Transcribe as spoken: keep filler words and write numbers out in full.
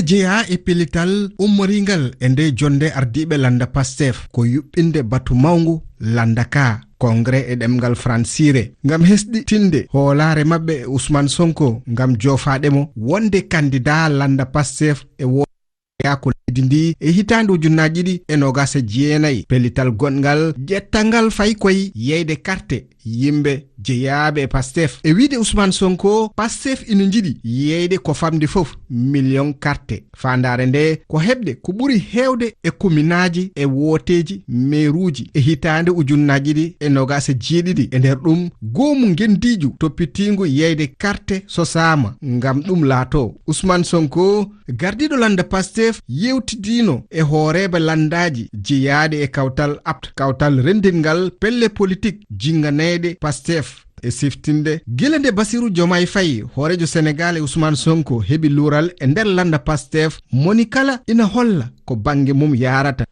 Jeyaa e pellital ummoringal e nde jonnde ardiiɓe lannda Pastef ko yuɓɓinde batu mawngu lannda ka, Congrès e ɗemngal Fransiire, ngam hesɗitinde hoolaare maɓɓe e Ousmane Sonko ngam joofaade mo wonde kanndidaa lannda Pastef e wooteyaa ko leydi ndi e hitaande ujunnaji ɗiɗi e noogas e jeenayi. Pellital goɗngal ƴettangal fay koy yeyde karte yimɓe jeyaaɓe e Pastef. E wiyde Ousmane Sonko, Pastef ina njiɗi yeyde ko famɗi fof miliyoŋ karte. Faandaare nde ko heɓde ko ɓuri heewde e kominaaji e wooteeji meeruuji e hitaande ujunnaji ɗiɗi e noogas e jeeɗiɗi. E nder ɗum, goomu ngenndiijo toppitiingu yeyde karte sosaama ngam ɗum laatoo. Ousmane Sonko, gardiiɗo lannda Pastef, yeewtidiino e hooreeɓe lanndaaji jeyaaɗe e kawtal apt, kawtal renndingal pelle politik jinnganeeɗe Pastef. E siftinde, gila nde Bassirou Diomaye Faye, hooreejo Senegaal, e Ousmane Sonko heɓi luural e nder lannda Pastef, moni kala ina holla ko bannge mum yaarata.